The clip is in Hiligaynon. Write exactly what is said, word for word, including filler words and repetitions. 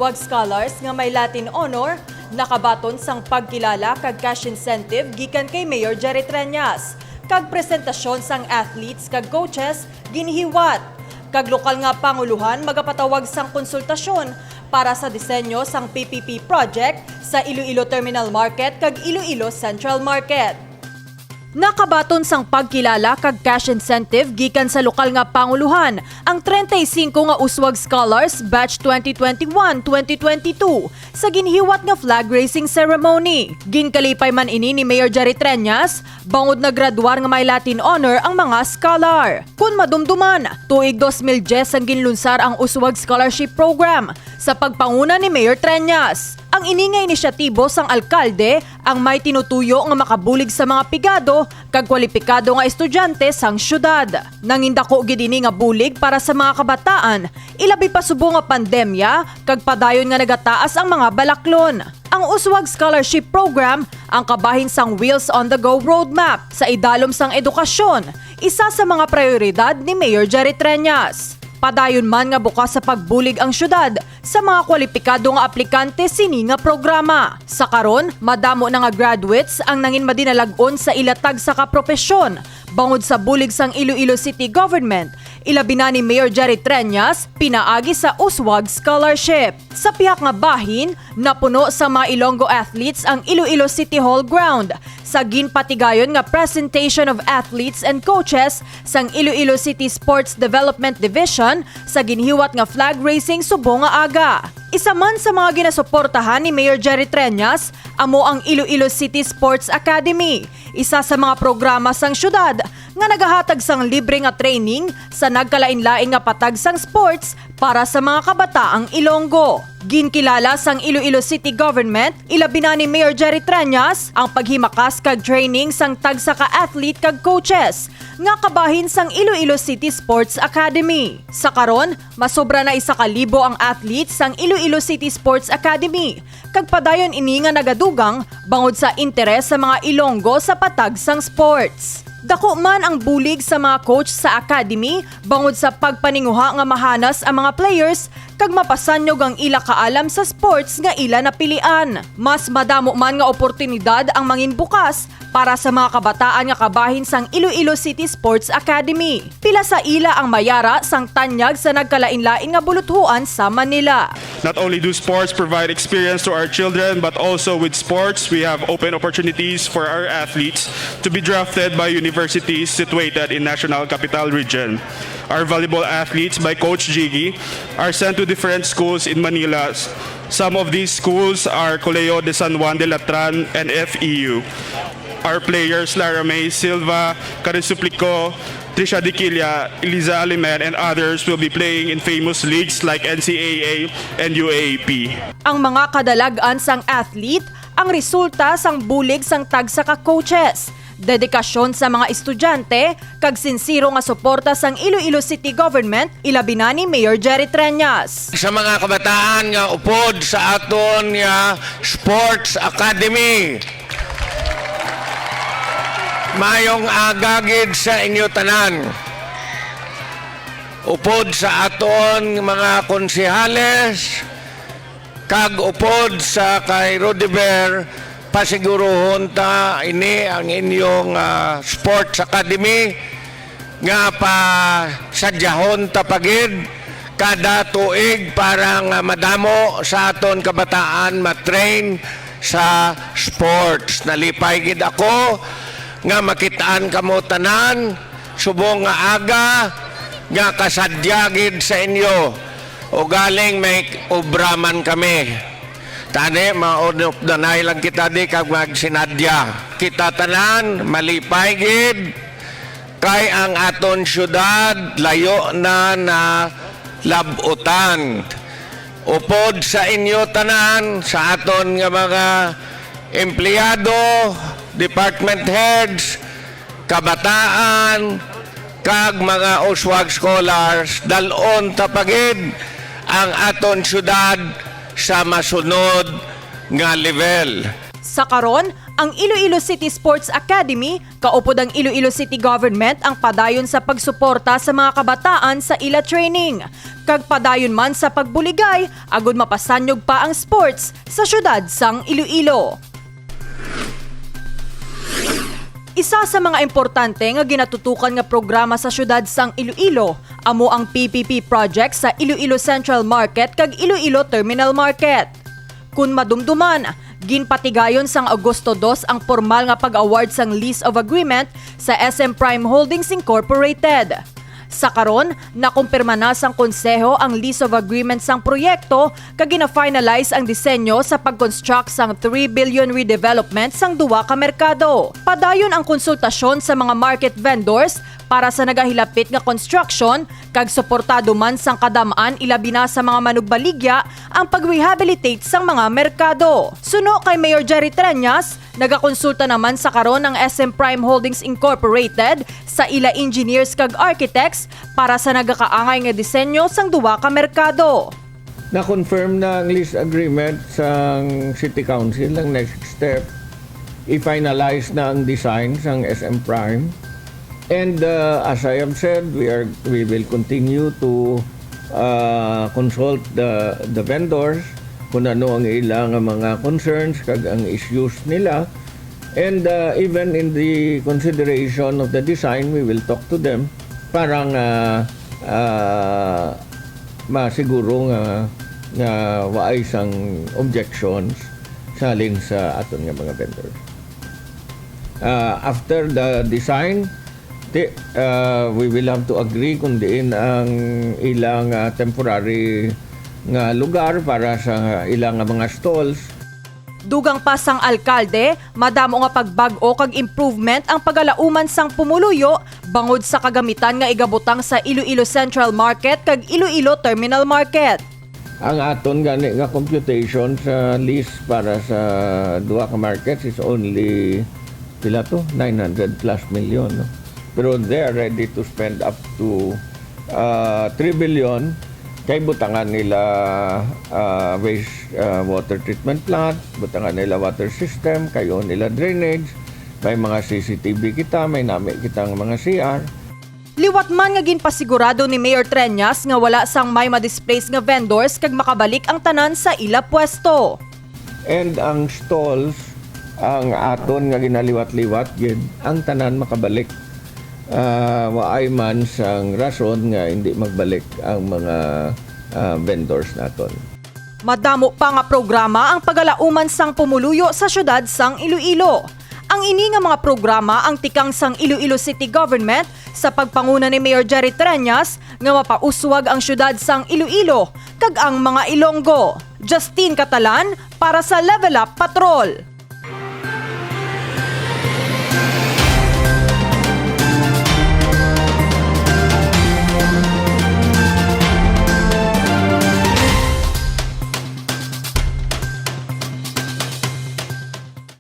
Pag scholars nga may Latin honor, nakabaton sang pagkilala kag cash incentive gikan kay Mayor Jerry Treñas, kag presentasyon sang athletes kag coaches ginhiwat. Kag lokal nga pangulohan magapatawag sang konsultasyon para sa disenyo sang P P P project sa Iloilo Terminal Market kag Iloilo Central Market. Nakabaton sang pagkilala kag cash incentive gikan sa lokal nga pangulohan ang treinta y cinco nga Uswag Scholars Batch twenty twenty-one, twenty twenty-two sa ginhiwat nga flag raising ceremony. Ginkalipay man ini ni Mayor Jerry Treñas bangod nagradwar nga may Latin honor ang mga scholar. Kon madumduman, tuig dos mil diyes ang ginlunsar ang Uswag Scholarship Program sa pagpanguna ni Mayor Treñas. Ang ini nga inisyatibo sang alkalde ang may tinutuyo nga makabulig sa mga pigado kag kwalipikado nga estudyante sang siyudad. Nangindako gid ini nga bulig para sa mga kabataan, ilabi pa subong nga pandemya kag padayon nga nagataas ang mga balaklon. Ang Uswag Scholarship Program ang kabahin sang Wheels on the Go Roadmap sa idalom sang edukasyon, isa sa mga prioridad ni Mayor Jerry Treñas. Padayon man nga bukas sa pagbulig ang siyudad sa mga kwalipikado nga aplikante sini nga programa. Sa karon, madamo na nga graduates ang nangin madinalag-on sa ila tagsa ka propesyon bangod sa bulig sang Iloilo City Government, ilabi na ni Mayor Jerry Treñas, pinaagi sa Uswag Scholarship. Sa pihak nga bahin, napuno sa mga Ilonggo athletes ang Iloilo City Hall ground sa ginpatigayon nga presentation of athletes and coaches sang Iloilo City Sports Development Division sa ginhiwat nga flag raising subong nga aga. Isa man sa mga ginasuportahan ni Mayor Jerry Treñas amo ang Iloilo City Sports Academy, isa sa mga programa sang siyudad nga nagahatag sang libre nga training sa nagkalain-lain nga patag sang sports para sa mga kabataang Ilonggo. Ginkilala sang Iloilo City Government, ilabi na ni Mayor Jerry Treñas, ang paghimakas kag training sang tagsa ka athlete kag coaches nga kabahin sang Iloilo City Sports Academy. Sa karon, masobra na isa ka libo ang athlete sang Iloilo City Sports Academy, kag padayon ini nga nagadugang bangod sa interes sa mga Ilonggo sa patag sang sports. Dako man ang bulig sa mga coach sa academy bangod sa pagpaninguha nga mahanas ang mga players kag mapasanyog ang ila kaalam sa sports nga ila napilian. Mas madamo man nga oportunidad ang manginbukas para sa mga kabataan nga kabahin sang Iloilo City Sports Academy. Pila sa ila ang mayara sang tanyag sa nagkalain-lain nga buluthuan sa Manila. Not only do sports provide experience to our children, but also with sports, we have open opportunities for our athletes to be drafted by universities situated in National Capital Region. Our volleyball athletes by Coach Jiggy are sent to different schools in Manila. Some of these schools are Colegio de San Juan de Latran and F E U. Our players, Lara May Silva, Karen Suplico, Trisha Diquilla, Eliza Alimen, and others will be playing in famous leagues like N C A A and U A A P. Ang mga kadalag-an sang athlete ang resulta sang bulig sang tagsa ka coaches, dedikasyon sa mga estudyante, kag sinsero nga suporta sang Iloilo City Government, ilabi na ni Mayor Jerry Treñas. Sa mga kabataan nga upod sa aton nga Sports Academy, mayong aga gid sa inyo tanan. Upod sa aton mga konsehales, kag upod sa kay Rudy Ver, pasiguruhon ta ini ang inyong, ah, sports academy nga pasadyahon ta pa gid kada tuig para nga madamo sa aton kabataan ma-train sa sports. Nalipay gid ako nga makit-an kamo tanan subong nga aga nga kasadya gid sa inyo. Ugaling may obra man kami. Tani, maunop na lang kita di kag magsinadya. Kita tanan, malipay gid, kay ang aton syudad layo na na lab-utan. Upod sa inyo tanan, sa aton nga mga empleyado, department heads, kabataan, kag mga uswag scholars, dal-on ta pa gid ang aton syudad sa masunod nga level. Sa karon, ang Iloilo City Sports Academy kaupod ang Iloilo City Government ang padayon sa pagsuporta sa mga kabataan sa ila training, kag padayon man sa pagbuligay agud mapasanyog pa ang sports sa siyudad sang Iloilo. Isa sa mga importante nga ginatutukan nga programa sa siyudad sang Iloilo amo ang P P P project sa Iloilo Central Market kag Iloilo Terminal Market. Kun madumduman, ginpatigayon sang Agosto dos ang pormal nga pag-award sang Lease of Agreement sa S M Prime Holdings Incorporated. Sa karon, nakumpirma na sang Konseho ang Lease of Agreement sang proyekto kag gina-finalize ang disenyo sa pag-construct sang three billion redevelopment sang duwa ka merkado. Padayon ang konsultasyon sa mga market vendors para sa nagahilapit nga construction kag suportado man sang kadam-an, ilabi na sa mga manugbaligya, ang pag-rehabilitate sang mga merkado. Suno kay Mayor Jerry Treñas, nagakonsulta naman sa karon ang S M Prime Holdings Incorporated sa ila engineers kag architects para sa nagakaangay nga disenyo sang duwa ka merkado. Na-confirm na ang lease agreement sang City Council. Ang next step, i-finalize na ang design sang S M Prime. And, uh, as I have said, we are, we will continue to, uh, consult the, the vendors kung ano ang ila nga mga concerns kag ang issues nila. And, uh, even in the consideration of the design, we will talk to them para nga, uh, masiguro nga, nga waay sang objections sa halin sa aton nga mga vendors. Uh, after the design, ti-, uh, we will have to agree kung diin ang ilang, uh, temporary nga lugar para sa ilang mga stalls. Dugang pa sang alkalde, madamo nga pagbag-o kag improvement ang pagalauman sang pumuluyo bangod sa kagamitan nga igabutang sa Iloilo Central Market kag Iloilo Terminal Market. Ang aton gani nga computation sa lease para sa duha ka markets is only, pila to? Nine hundred plus million, no? Pero they are ready to spend up to, uh, three billion. Kay butangan nila, ah, waste, ah, water treatment plant, butangan nila water system, kayo nila drainage, may mga C C T V kita, may nami kitang mga C R. Liwat man nga ginpasigurado ni Mayor Treñas nga wala sang may ma-displace nga vendors kag makabalik ang tanan sa ila pwesto. And ang stalls, ang aton nga ginaliwat-liwat gid, ang tanan makabalik. Ah, waay man sang rason nga hindi magbalik ang mga, ah, vendors naton. Madamo pa nga programa ang pagalauman sang pumuluyo sa siyudad sang Iloilo. Ang ini nga mga programa ang tikang sang Iloilo City Government sa pagpanguna ni Mayor Jerry Treñas nga mapauswag ang siyudad sang Iloilo kag ang mga Ilonggo. Justine Catalan para sa Level Up Patrol.